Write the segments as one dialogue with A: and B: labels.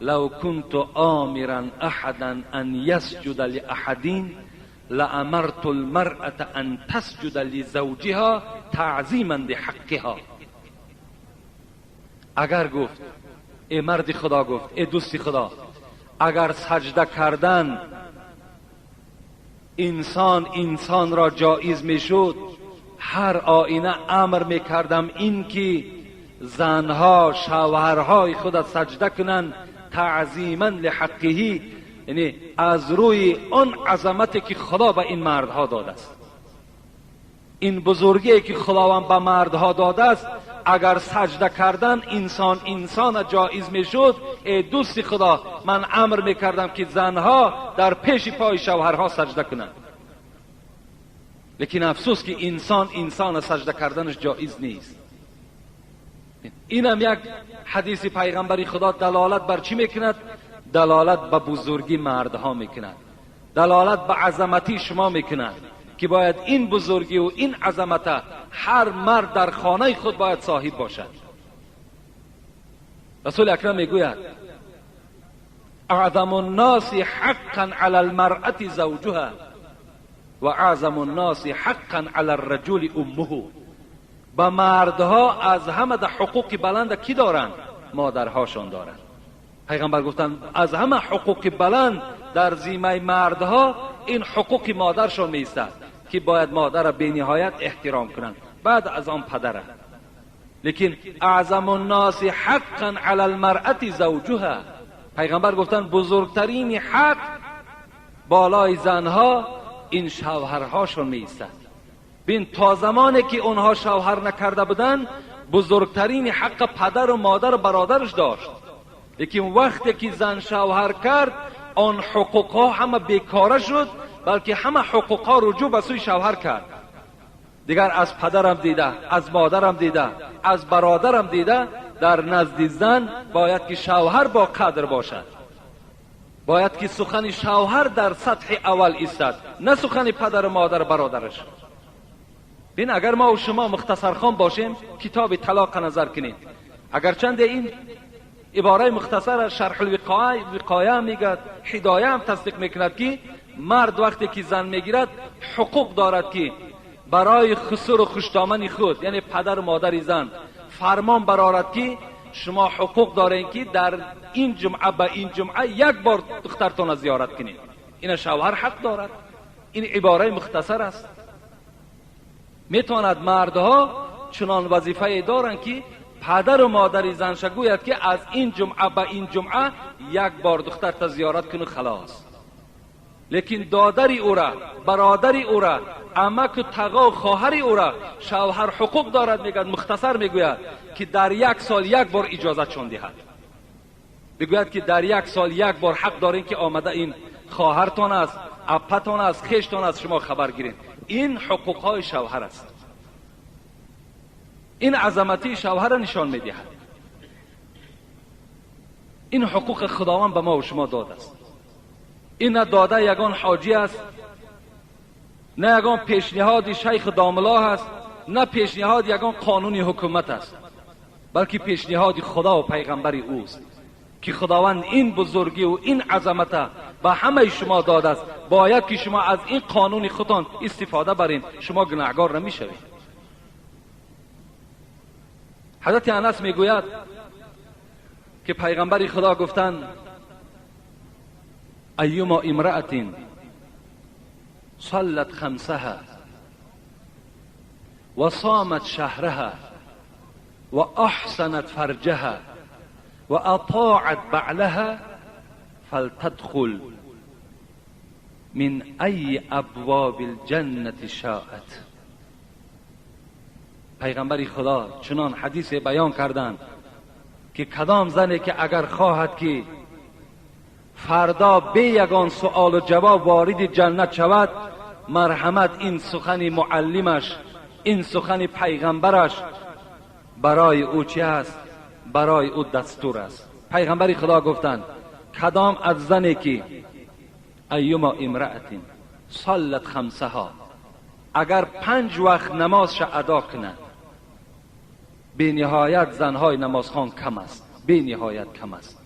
A: لو كنت آمرا احدا ان يسجد لاحد لامرت المرأة ان تسجد لزوجها تعظیما لحقها. اگر گفت ای مرد خدا، گفت ای دوست خدا، اگر سجده کردن انسان انسان را جایز میشد، هر آینه امر میکردم این که زنها شوهرهای خود سجده کنند تعظیما لحقه، یعنی از روی آن عظمتی که خدا به این مردها داده است، این بزرگی که خداوند به مردها داده است، اگر سجده کردن انسان انسان جایز میشد، ای دوست خدا من امر میکردم که زنها در پیش پای شوهرها سجده کنند. لیکن افسوس که انسان انسان سجده کردنش جایز نیست. اینم یک حدیث پیغمبری خدا دلالت بر چی میکند؟ دلالت به بزرگی مردها میکند، دلالت به عظمتی شما میکند که باید این بزرگی و این عظمت هر مرد در خانه خود باید صاحب باشد. رسول اکرم میگوید اعظم الناس حقا علی المرأة زوجها و اعظم الناس حقا علی الرجل امه. به مردها از همه در حقوق بلند کی دارند؟ مادرهاشان دارند. پیغمبر گفتند از همه حقوق بلند در ذمه مردها این حقوق مادرشان می ایستد که باید مادر را به نهایت احترام کنند، بعد از آن پدره. لیکن اعظم الناس حقا علی المرأة زوجها، پیغمبر گفتند بزرگترین حق بالای زنها این شوهرهاشون می ایستد. بین تا زمانی که اونها شوهر نکرده بودند بزرگترین حق پدر و مادر و برادرش داشت، لیکن وقتی که زن شوهر کرد آن حقوقها همه بیکاره شد، بلکه همه حقوقها رجوع به سوی شوهر کرد. دیگر از پدرم دیده، از مادرم دیده، از برادرم دیده، در نزد زن باید که شوهر با قدر باشد، باید که سخن شوهر در سطح اول ایستد، نه سخن پدر و مادر برادرش. بین اگر ما و شما مختصر خان باشیم کتاب طلاق نظر کنیم، اگرچند این عباره مختصر شرح الوقایه میگد، هدایه هم تصدیق میکند که مرد وقتی که زن میگیرد حقوق دارد که برای خسر و خوشدامن خود، یعنی پدر و مادر زن، فرمان برارد که شما حقوق دارین که در این جمعه به این جمعه یک بار دخترتان زیارت کنید. این شوهر حق دارد. این عباره مختصر است. میتواند مردها چنان وظیفه دارند که پدر و مادر زنش گوید که از این جمعه به این جمعه یک بار دخترت زیارت کن و خلاص. لیکن دادری او را، برادری او را، عمک و تقا و خواهری او را شوهر حقوق دارد، میگد مختصر میگوید که در یک سال یک بار اجازه چون دهد، بگوید که در یک سال یک بار حق دارین که آمده این خواهرتان است، اپتان است، خیشتان است، شما خبر گیرین. این حقوق های شوهر است. این عظمتی شوهر را نشان میدهد. این حقوق خداوند به ما و شما داده است. این نه داده یگان حاجی است، نه یگان پیشنهاد شیخ داملا است، نه پیشنهاد یگان قانون حکومت است، بلکه پیشنهاد خدا و پیغمبر اوست که خداوند این بزرگی و این عظمت به همه شما داده است. باید که شما از این قانون خودتان استفاده برین، شما گناهگار نمیشوید. حضرت انس میگوید که پیغمبر خدا گفتند ایما امرأة صلت خمسها و صامت شهرها و احسنت فرجها و اطاعت بعلها فلتدخل من ای ابواب الجنة شاءت. پیغمبر خدا چنان حدیث بیان کردند که کدام زنی که اگر خواهد که فردا بی یگان سؤال و جواب وارد جنت شود، مرحمت این سخن معلمش، این سخن پیغمبرش برای او چی است؟ برای او دستور است. پیغمبر خدا گفتند کدام از زنی که ایما امرأة صلت خمسها، اگر 5 وقت نمازش ادا کند، بی نهایت زنهای نمازخوان کم است، بی نهایت کم است.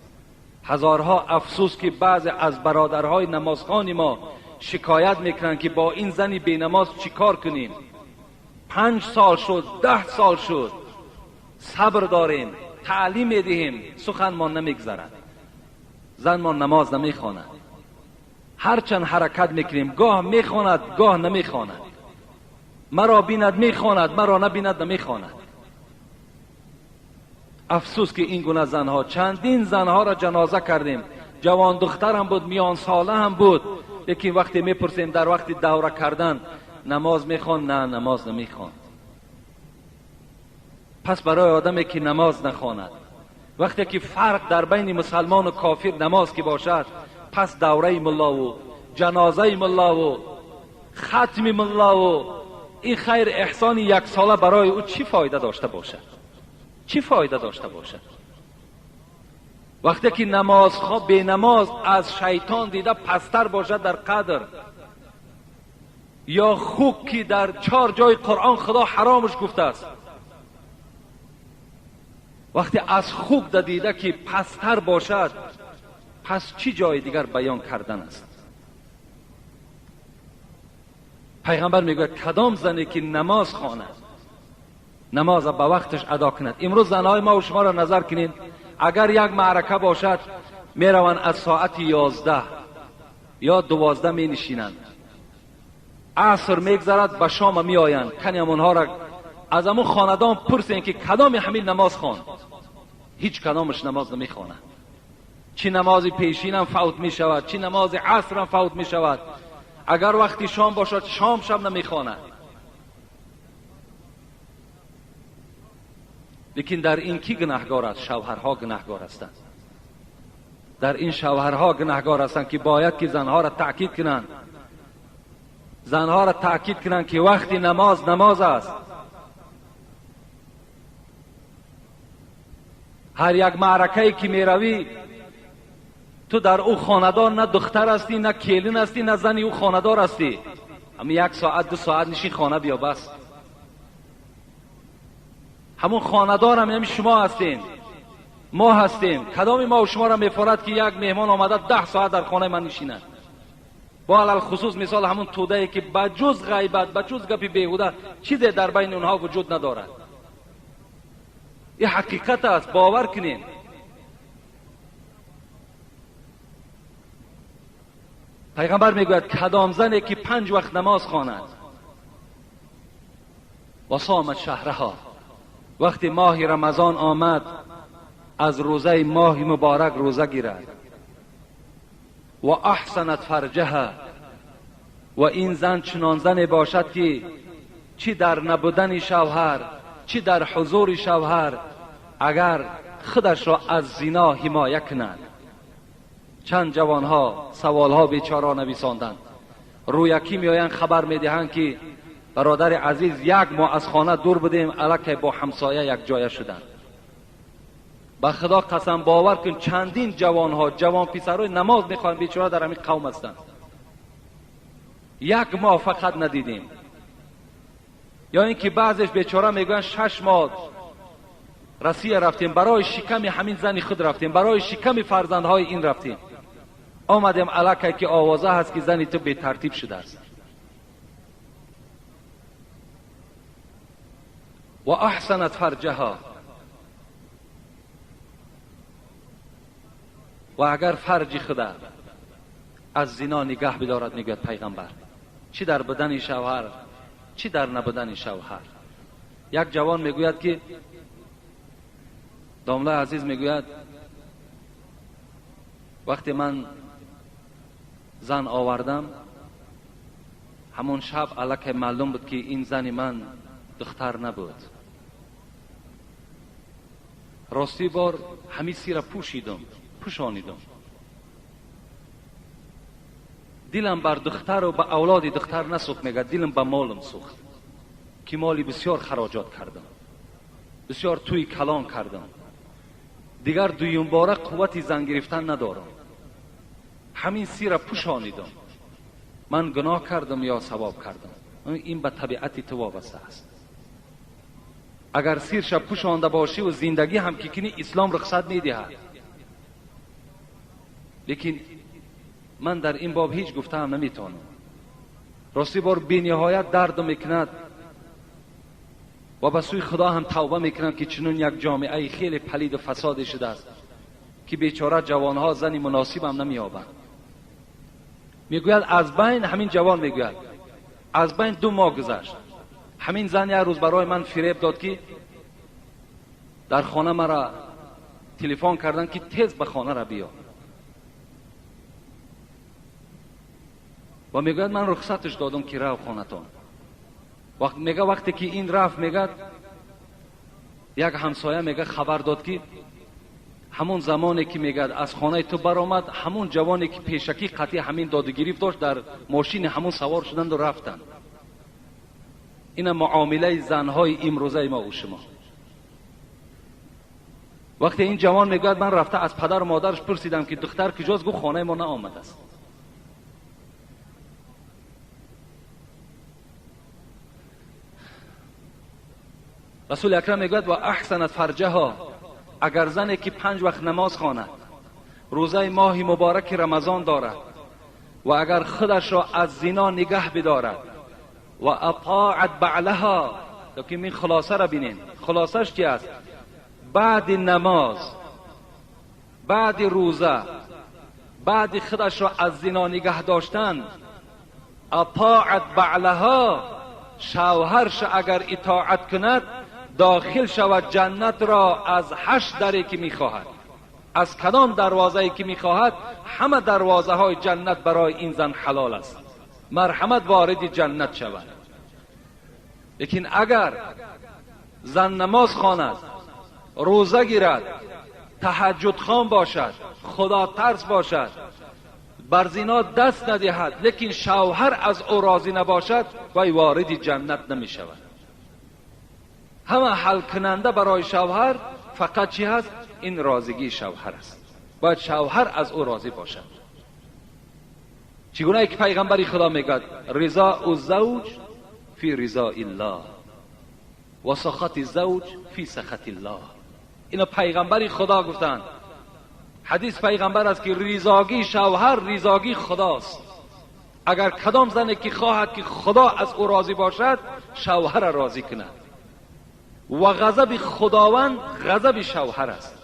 A: Ҳазорҳо афсӯс ки баъзе аз бародарҳои намозхони мо шикоят мекунанд ки бо ин зани бенамоз чӣ кор кунем? 5 сол шуд, 10 сол шуд, сабр дорем, таълим медиҳем, суханмон намегзарад, занмон намоз намехонад. Ҳарчанд ҳаракат мекунем, гоҳ мехонад, гоҳ намехонад. Маро бинад мехонад, маро набинад намехонад. Афсӯс ки ин гуна занҳо, чандин занҳоро ҷаноза кардем. Ҷавон духтарам буд, миён сола ҳам буд, лекин вақте мепурсем дар вақти давра кардан намоз мехон, на, намоз намехонд. Пас барои одаме ки намоз нахонад, вақте ки фарқ дар байни мусалмону кофир намоз ки бошад, пас давраи муллову ҷанозаи муллову хатми муллову ин хайр эҳсони яксола барои ӯ чӣ фоида дошта бошад? Чӣ фоида дошта бошад? Вақте ки намозхо бенамоз аз шайтон дида пастар бошад дар қадр, ё хук ки дар 4 ҷои Қуръон Худо ҳаромаш гуфтааст, вақте аз хук дида ки пастар бошад, пас чӣ ҷои дигар баён кардан аст? Пайғамбар мегӯяд кадом зане ки намоз хонад, намоза ба вақташ адо кунад. Имрӯз занҳои мо ва шуморо назар кунед, агар як маърака бошад, мераванд аз соати 11 ё 12 менишинанд, аср мегзарад, ба шома меоянд. Канем онҳоро аз ҳамун хонадон пурсем ки кадоме ҳамин намоз хонд? Ҳеҷ кадомаш намоз намехонад. Чӣ намози пешинам фавт мешавад, чӣ намози асрам фавт мешавад. Агар вақти шом бошад, шом шаб намехонад. Лекин дар ин ки гунаҳгор аст? Шавҳарҳо гунаҳгор ҳастанд. Дар ин шавҳарҳо гунаҳгор ҳастанд ки бояд ки занҳоро таъкид кунанд, занҳоро таъкид кунанд ки вақти намоз намоз аст. Ҳар як маъракае ки меравӣ, ту дар ӯ хонадор на духтар ҳастӣ, на келин ҳастӣ, на зани ӯ хонадор ҳастӣ. Ҳамин 1 соат 2 соат нишин, хона биё, бас. Ҳамун хонадорам ҳамин шумо ҳастем, мо ҳастем. Кадоми мо шуморо мефорад ки як меҳмон омада 10 соат дар хонаи ман нишинад? Бо алалхусус мисол ҳамун тӯдае ки ба ҷуз ғайбат, ба ҷуз гапи беҳуда чизе дар байни онҳо вуҷуд надорад. Ин ҳақиқат аст, бовар кунем. Пайғамбар мегӯяд кадом зане ки 5 вақт намоз хонад ва сомат шаҳраҳо, вақти моҳи рамазон омад, аз рӯзаи моҳи муборак рӯза гирад, ва аҳсанат фарҷаҳа, ва ин зан чунон зане бошад ки чӣ дар набудани шавҳар, чӣ дар ҳузури шавҳар, агар худашро аз зино ҳимоя кунад. Чанд ҷавонҳо саволҳо бечора нависонданд. Рӯякӣ меоянд, хабар медиҳанд ки бародари азиз, 1 моҳ аз хона дур будем, аллакай бо ҳамсоя якҷоя шуданд. Ба Худо қасам, бовар кун, чандин ҷавонҳо, ҷавон писарҳои намоз мехоҳанд, бечора дар ҳамин қавм ҳастанд. 1 моҳ фақат надидем. Ё ин ки баъзеш бечора мегӯянд 6 моҳ Россия рафтем, барои шиками ҳамин зани худ рафтем, барои шиками фарзандҳои ин рафтем, омадем аллакай ки овоза ҳаст ки зани ту бетартиб шудааст. Ва аҳсанат фарҷаҳа, ва агар фарҷи худа аз зино нигаҳ бидорад, мегӯяд пайғамбар, чӣ дар будани шавҳар, чӣ дар набудани шавҳар. Як ҷавон мегӯяд ки домла азиз мегӯяд, вақте ман зан овардам, ҳамон шаб аллакай маълум буд ки ин зани ман духтар набуд. Рости бор ҳамин сира пӯшидум, пӯшонидум. Дилам бар духтару ба авлоди духтар насӯхт, мегӯяд, дилам ба молам сӯхт ки моли бисёр хароҷот кардам, бисёр тӯи калон кардам, дигар дуюмбора қуввати зан гирифтан надорам. Ҳамин сира пӯшонидум. Ман гуноҳ кардам ё савоб кардам? Ин ба табиати ту вобаста аст. Агар сирша пӯшонда бошиву зиндагӣ ҳам ки кунӣ, ислом рухсат медиҳад. Лекин ман дар ин боб ҳеҷ гуфтаам наметавонам. Рости бор бениҳоят дард мекунад ва ба сӯи Худо ҳам тавба мекунам, ки чунон як ҷомеаи хеле палид ва фасоде шудааст, ки бечора ҷавонҳо зани муносиб ҳам намеёбанд. Мегӯяд аз байн ҳамин ҷавон мегӯяд аз байн 2 моҳ гузашт. Ҳамин зан як рӯз барои ман фиреб дод, ки дар хона маро телефон карданд, ки тез ба хона ра биё. Ва мегӯяд ман рухсаташ додам, ки рав хонатон. Мега вақте ки ин рафт, мегӯяд як ҳамсоя мега хабар дод, ки ҳамон замоне ки мегӯяд аз хонаи ту баромад, ҳамон ҷавоне ки пешакӣ қатъи ҳамин доду гирифт дошт, дар мошини ҳамон савор шуданд ва рафтанд. Ина муомилаи занҳои имрӯзаи мо ва шумо. Вақте ин ҷавон мегӯяд ман рафта аз падару модараш пурсидам, ки духтар куҷост, гуфт хонаи мо наомадааст. Расули акрам мегӯяд ва аҳсанат фарҷаҳо, агар зане ки 5 вақт намоз хонад, рӯзаи моҳи мубораки Рамазон дорад ва агар худашро аз зино нигаҳ бидорад ва атоат баълаҳо, то ки мин хулосаро бинем. Хулосаш чи аст? Баъди намоз, баъди рӯза, баъди худашро аз зино нигаҳ доштан, атоат баълаҳо, шавҳарш агар итоат кунад, дохил шавад ҷаннатро аз 8 даре ки мехоҳад, аз кадом дарвозае ки мехоҳад, ҳама дарвозаҳои ҷаннат барои ин зан ҳалол аст. Марҳамат вориди ҷаннат шавад. Лекин агар зан намоз хонад, рӯза гирад, таҳаҷҷудхон бошад, худотарс бошад, бар зино даст надиҳад, лекин шавҳар аз ӯ розӣ набошад, вай вориди ҷаннат намешавад. Ҳама ҳалкунанда барои шавҳар фақат чӣ ҳаст? Ин розигии шавҳар аст. Бояд шавҳар аз ӯ розӣ бошад. Чӣ гуна ки пайғамбари Худо мегӯяд ризоу завҷ фи ризои ллоҳ ва сахати завҷ фи сахати ллоҳ. Ино пайғамбари Худо гуфтанд. Ҳадис пайғамбар аст, ки ризогии шавҳар ризогии Худост. Агар кадом зане ки хоҳад ки Худо аз ӯ розӣ бошад, шавҳарро розӣ кунад. Ва ғазаби Худованд ғазаби шавҳар аст.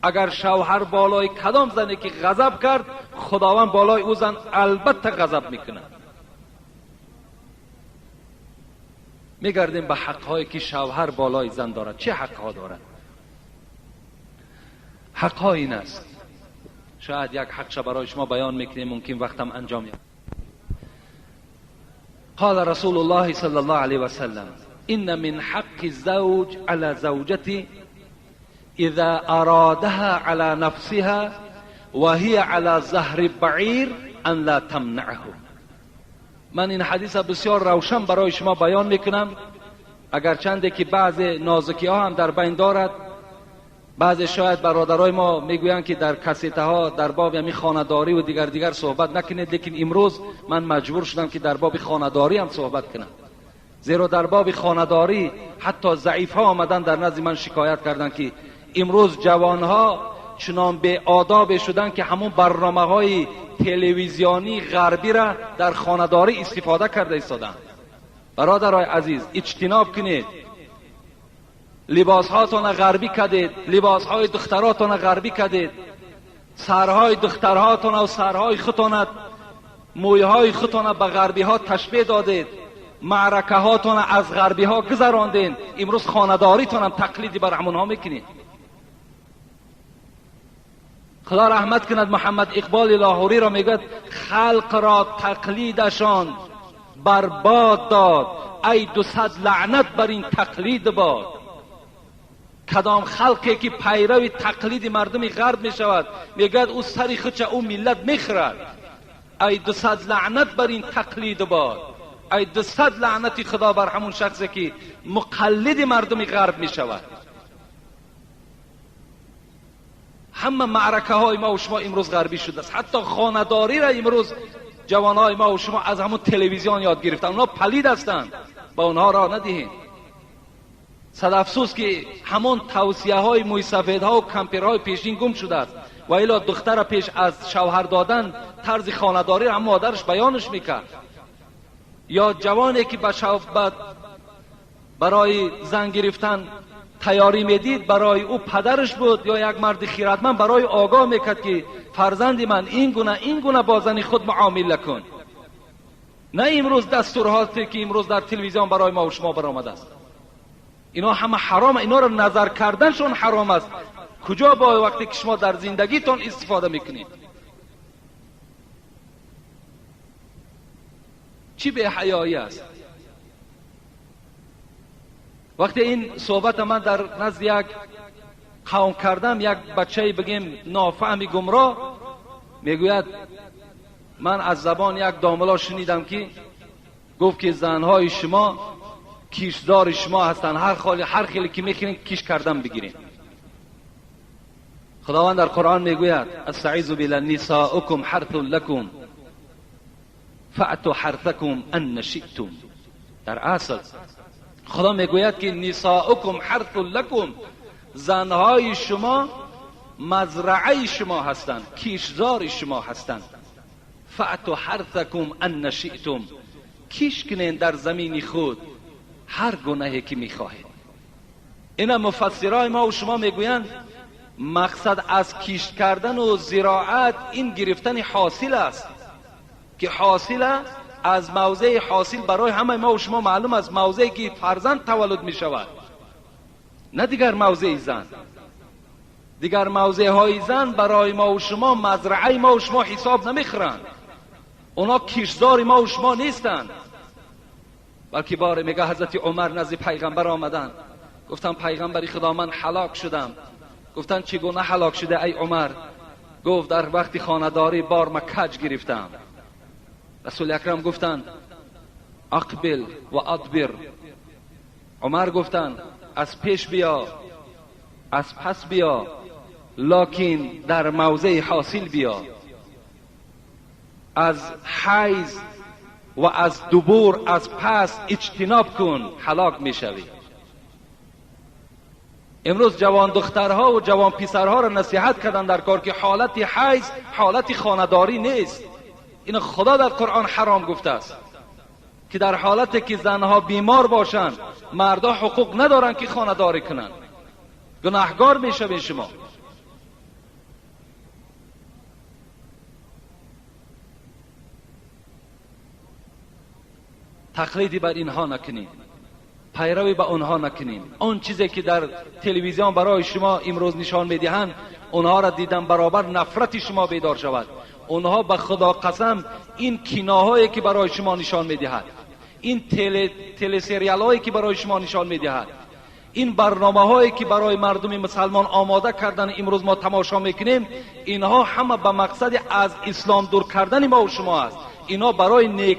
A: Агар шавҳар болои кадом зане ки ғазаб кард, Худованд болои ӯ зан албатта ғазаб мекунад. Мегардем ба ҳақҳое ки шавҳар болои зан дорад. Чӣ ҳақҳо дорад? Ҳақҳо ин аст. Шояд як ҳақша барои шумо баён мекунем, мумкин вақтам анҷом ёбад. قال رسول الله صلى الله عليه وسلم إن من حق الزوج على زوجته إذا أرادها على نفسها وهي على ظهر بعير أن لا تمنعه. من این حدیث بسیار روشن برای شما بیان میکنم، اگرچنده که بعض نازکی ها هم در بین دارد. بعضی شاید برادرای ما میگویند که در کسیته ها در باب یعنی خانه‌داری و دیگر صحبت نکنید، لیکن امروز من مجبور شدم که در باب خانه‌داری هم صحبت کنم، زیرا در باب خانه‌داری حتی ضعیف ها آمدن در نزد من شکایت کردند که امروز جوان ها چنان به آداب شدن که همون برنامه های تلویزیونی غربی را در خانه‌داری استفاده کرده ایستادند. برادرای عزیز اجتناب کنید، لباس هاتون غربی کردید، لباس های دختراتون غربی کردید، سرهای دخترهاتون و سرهای خودتون، مویهای خودتون به غربی ها تشبیه دادید، معرکه هاتون از غربی ها گذراندین، امروز خانه‌داریتون هم تقلیدی بر همونها میکنید. خدا رحمت کند محمد اقبال لاهوری را میگوید خلق را تقلیدشان برباد داد، ای 200 لعنت بر این تقلید باد. کدام خلقی که پیرو تقلید مردم غرب می شود، میگوید او سری خودش او ملت میخورد. ای 200 لعنت بر این تقلید باد، ای 200 لعنت خدا بر همون شخصی که مقلد مردم غرب می شود. همه معرکه های ما و شما امروز غربی شده است. حتی خانه‌داری را امروز جوانهای ما و شما از همون تلویزیون یاد گرفتن. اونا پلید هستند، با اونها را ندهیم. صد افسوس که همون توصیه های موی سفیدها و کمپیرهای پیشین گم شده است. و الا دختر پیش از شوهر دادن طرز خانه‌داری هم مادرش بیانش میکرد. یا جوانی که به برای زن گرفتن تیاری میدید، برای او پدرش بود یا یک مرد خیرتمند برای آگاه میکرد که فرزند من این گونه این گونه با زن خود معامله کن. نه امروز دستورهاتی که امروز در تلویزیون برای ما و شما برآمده است، اینا همه حرام، اینا را نظر کردنشون حرام است. کجا با وقتی که شما در زندگیتون استفاده میکنید؟ چی به حیایی است؟ وقتی این صحبت من در نزد یک قوم کردم، یک بچه بگیم نافهمی گمراه میگوید من از زبان یک داملا شنیدم که گفت که زنهای شما کیشدار شما هستند، هر خیلی که میخورین کیش کردن بگیرین. خداوند در قرآن میگوید استعیذ بالله نساؤکم حرث لکم فأتوا حرثکم ان شئتم. در اصل خدا میگوید که نساؤکم حرث لکم، زنهای شما مزرعه شما هستند، کیشزار شما هستند. فأتوا حرثکم ان شئتم، کیش کنین در زمین خود هر گناهی که میخواهید. اینا مفسرای ما و شما میگویند مقصد از کیش کردن و زراعت این گرفتن حاصل است که حاصل از موضع حاصل برای همه ما و شما معلوم است، موضعی که فرزند تولد می شود، نه دیگر موضع زن. دیگر موضع های زن برای ما و شما مزرعه ما و شما حساب نمیخورند، اونا کشزار ما و شما نیستند. بلکه باره میگه حضرت عمر نزد پیغمبر آمدن، گفتن پیغمبر خدا من هلاک شدم. گفتن چگونه هلاک شده ای عمر؟ گفت در وقتی خانه‌داری بار ما کج گرفتم. رسول اکرم گفتند اقبل و ادبر. عمر گفتند از پیش بیا از پس بیا، لکن در موضع حاصل بیا. از حیض و از دبور از پس اجتناب کن، هلاک میشوی. امروز جوان دخترها و جوان پسرها را نصیحت کردن در کار که حالت حیض حالت خانه‌داری نیست. این خدا در قرآن حرام گفته است که در حالت که زنها بیمار باشند مردها حقوق ندارند که خانه‌داری کنند، گناهگار میشوین شما. تقلیدی بر اینها نکنید، پیروی به آنها نکنیم. آن چیزی که در تلویزیون برای شما امروز نشان میدهند اونها را دیدن برابر نفرت شما بیدار شود. اونها به خدا قسم این کیناهایی که برای شما نشان میدهد، این تله هایی که برای شما نشان میدهد، این برنامه هایی که برای مردم مسلمان آماده کردن امروز ما تماشا میکنیم، اینها همه به مقصد از اسلام دور کردن ما و شما است. اینا برای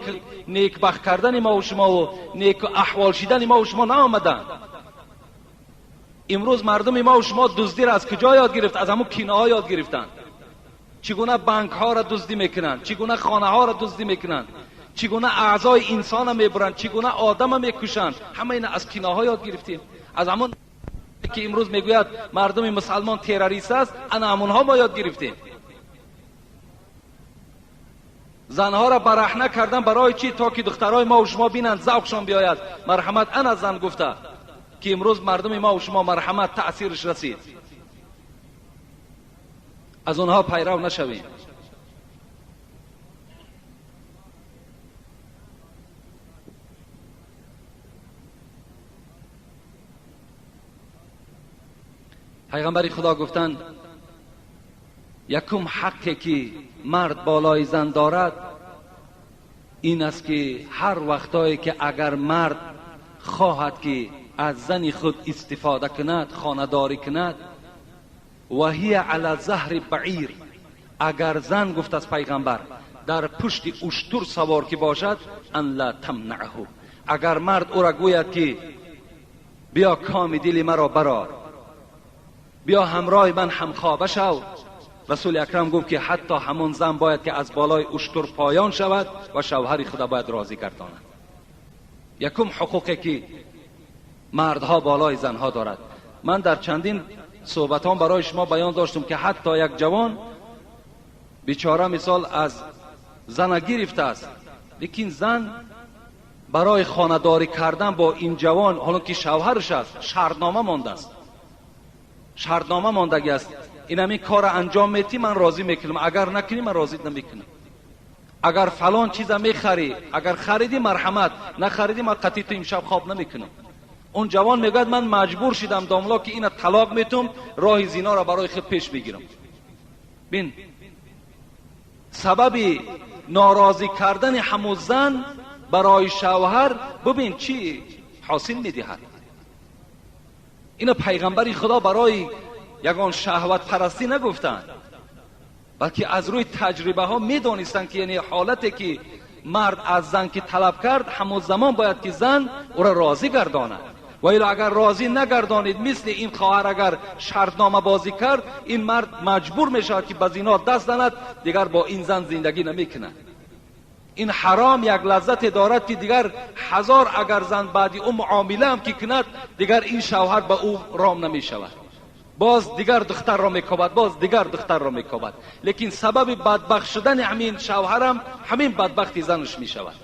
A: نیکبخت کردن ما و شما و نیک احوال شدن ما و شما نآمدن. امروز مردم ما و شما دزدی را از کجا یاد گرفت؟ از همون کینه ها یاد گرفتن. چگونه بانک ها را دزدی میکنن، چگونه خانه ها را دزدی میکنن، چگونه اعضای انسان را میبرن، چگونه آدم را میکشن، همه اینا از کینه ها یاد گرفتیم. از همون که امروز میگوید مردم مسلمان تروریست است، انا همونها ما یاد گرفتیم. زنها را برهنه کردن برای چی؟ تا که دخترای ما و شما بینند ذوقشان بیاید. مرحمت انا زن گفته که امروز مردم ما و شما مرحمت تأثیرش رسید. از اونها پیرو نشویم. پیغمبر خدا گفتند یکم حقی که مرد بالای زن دارد این است که هر وقتایی که اگر مرد خواهد که از زن خود استفاده کند، خانه‌داری کند، و هی علی ظهر بعیر، اگر زن گفت از پیغمبر در پشت اشتر سوار که باشد، ان لا تمنعه، اگر مرد او را گوید که بیا کام دل مرا برار، بیا همراه من همخوابه شو، رسول اکرم گفت که حتی همون زن باید که از بالای اشتر پایان شود و شوهر خدا باید راضی گرداند. یکم حقوقی که مردها بالای زنها دارد. من در چندین صحبتان برای شما بیان داشتم که حتی یک جوان بیچاره مثال از زن گرفته است، لیکن زن برای خانه‌داری کردن با این جوان، حالا که شوهرش است، شرطنامه مانده است، شرطنامه ماندگی است، این همین کار انجام میتی من راضی میکنم، اگر نکنی من راضی نمیکنم، اگر فلان چیز میخری، اگر خریدی مرحمت، نخریدی من قطعی تو امشب خواب نمیکنم. اون جوان میگوید من مجبور شدم داملا که اینو طلاق میتم، راه زینا را برای خود پیش بگیرم. بین سبب ناراضی کردن همون زن برای شوهر ببین چی حاصل میدهد. اینو پیغمبری خدا برای یگان شهوت پرستی نگفتند، بلکه از روی تجربه ها میدانستند که یعنی حالتی که مرد از زن که طلب کرد همون زمان باید که زن او را راضی گرداند، و الا اگر راضی نگردانید مثل این خواهر اگر شرطنامه بازی کرد، این مرد مجبور میشود که به زنا دست زند، دیگر با این زن زندگی نمیکند. این حرام یک لذت دارد که دیگر هزار اگر زن بعدی او معامله هم که کند، دیگر این شوهر به او رام نمیشود، باز دیگر دختر را میکوبد، باز دیگر دختر را میکوبد. لیکن سبب بدبخت شدن همین شوهرم همین بدبختی زنش میشود.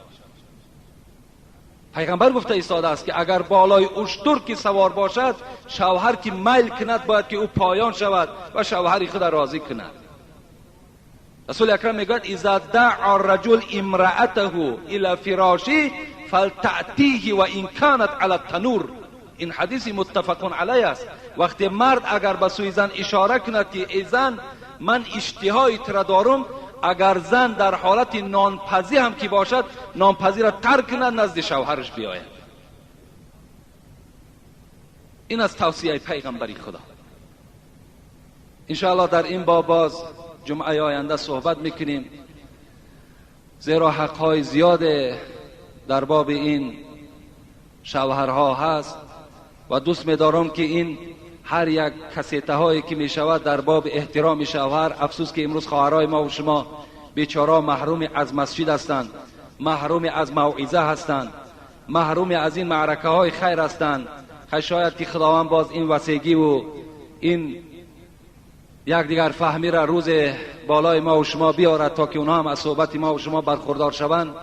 A: پیغمبر گفته ایستاده است که اگر بالای اشتر که سوار باشد، شوهر که میل کند باید که او پایان شود و شوهر خود راضی کند. رسول اکرم میگوید اذا دعا الرجل امرأته الى فراشه فلتأتیه و ان كانت علی التنور. این حدیث متفق علیه است. وقتی مرد اگر به سوی زن اشاره کند که ای زن من اشتهای تو را دارم، اگر زن در حالت نانپزی هم که باشد، نانپزی را ترک کند نزد شوهرش بیاید. این از توصیه پیغمبری خدا. انشاءالله در این باب باز جمعه آینده صحبت میکنیم، زیرا حقهای زیاد در باب این شوهرها هست و دوست می‌دارم که این هر یک کسیته هایی که میشود در باب احترام شوهر. افسوس که امروز خواهرای ما و شما بیچاره محروم از مسجد هستند، محروم از موعظه هستند، محروم از این معرکه های خیر هستند. شاید که خداوند باز این وسیگی و این یک دیگر فهمی را روز بالای ما و شما بیارد تا که اونها هم از صحبت ما و شما برخوردار شوند.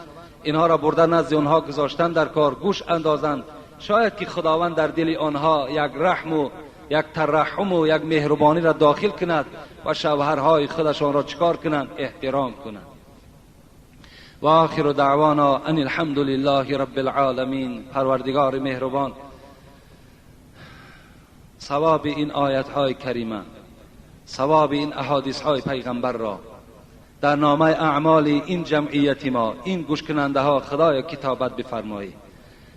A: اینها را برده نزد اونها گذاشتن در کار، گوش اندازند. شاید که خداوند در دل آنها یک رحم و یک ترحم و یک مهربانی را داخل کند و شوهرهای خودشان را چکار کنند؟ احترام کنند. و آخر دعوانا ان الحمد لله رب العالمین. پروردگار مهربان، ثواب این آیت های کریمه، ثواب این احادیث های پیغمبر را در نامه اعمال این جمعیت ما، این گوش کننده ها، خدای کتابت بفرمایی.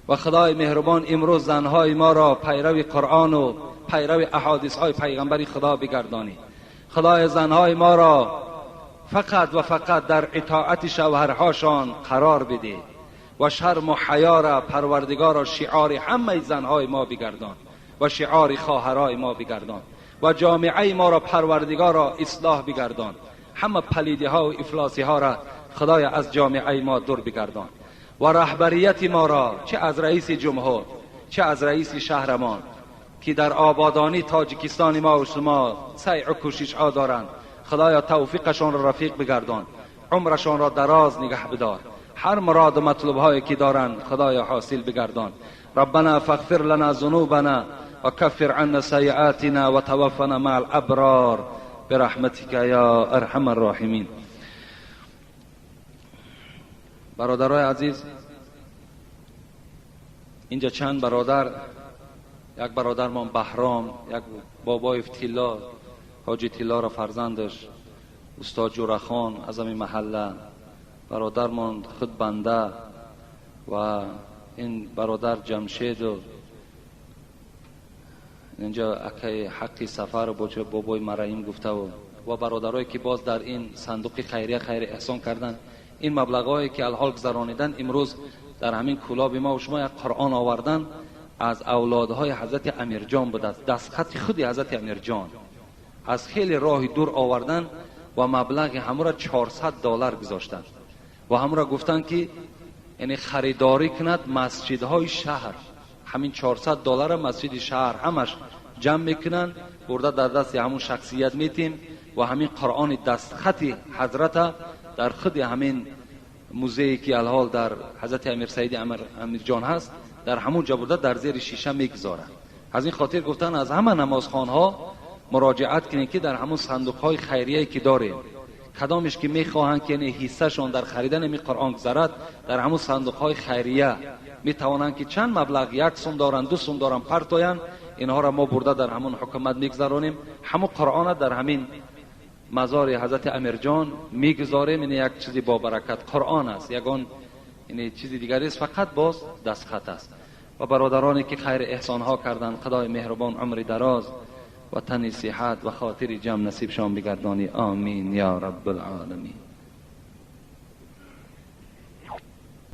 A: و خدای مهربان امروز زنهای ما را پیرو قرآن و پیرو احادیث های پیغمبری خدا بگردانی. خدای زنهای ما را فقط و فقط در اطاعت شوهرهاشان قرار بده و شرم و حیا را پروردگار را شعار همه زنهای ما بگردان و شعار خواهرای ما بگردان و جامعه ما را پروردگار را اصلاح بگردان. همه پلیدی ها و افلاسی ها را خدای از جامعه ما دور بگردان و رهبریت ما را، چه از رئیس جمهور چه از رئیس شهرمان که در آبادانی تاجیکستان ما و شما سعی و کوشش ها دارند، خدایا توفیقشان را رفیق بگردان، عمرشان را دراز نگه بدار، هر مراد و مطلوب هایی که دارند خدایا حاصل بگردان. ربنا فاغفر لنا ذنوبنا وكفر عنا سيئاتنا وتوفنا مع الابرار برحمتك یا ارحم الراحمین. برادرای عزیز، اینجا چند برادر، یک برادرمان بهرام، یک بابای تیلا، حاجی تیلا را فرزندش، استاد جورخان از همین محله، برادرمان خود بنده و این برادر جمشید و اینجا اکای حقی سفر با بابای مرایم گفته و برادرایی که باز در این صندوق خیریه خیر احسان کردن، این مبلغایی که الحال گذرانیدن امروز در همین کولاب ما و شما یک قرآن آوردن از اولادهای حضرت امیرجان بود، از دستخط خودی حضرت امیرجان، از خیلی راه دور آوردن و مبلغ همو را $400 گذاشتن و همو را گفتن که یعنی خریداری کند مسجدهای شهر، همین $400 مسجد شهر همش ҷамъ мекунанд, бурда дар дасти ҳамун шахсият метим ва ҳамин Қуръони дастхати ҳазрата дар худи ҳамин музее ки алҳол дар ҳазрати Амир Саиди Амирҷон ҳаст, дар ҳамун ҷо бурда дар зери шиша мегузоранд. Аз ин хотир гуфтан аз ҳама намозхонҳо муроҷиат кунед, ки дар ҳамун сандуқҳои хайрияе ки дорем, кадомеш ки мехоҳанд ки яъне ҳиссашон дар харидани ҳамин Қуръон гузарад, дар ҳамун сандуқҳои хайрия метавонанд ки чанд маблағ, 1 сум доранд, 2 сум доранд, партоянд. Инҳоро мо бурда дар ҳамун ҳукумат мегузаронем. Ҳамун Қуръонро дар ҳамин мазори ҳазрати Амирҷон мегузорем. Ин як чизи бобаракат Қуръон аст, ягон ин чизи дигар нест, фақат боз дастхат аст. Ва бародароне ки хайр эҳсонҳо карданд, Худои меҳрубон умри дароз ва тани сиҳат ва хотири ҷамъ насибшон бигардонӣ. Амин ё раббалъоламин.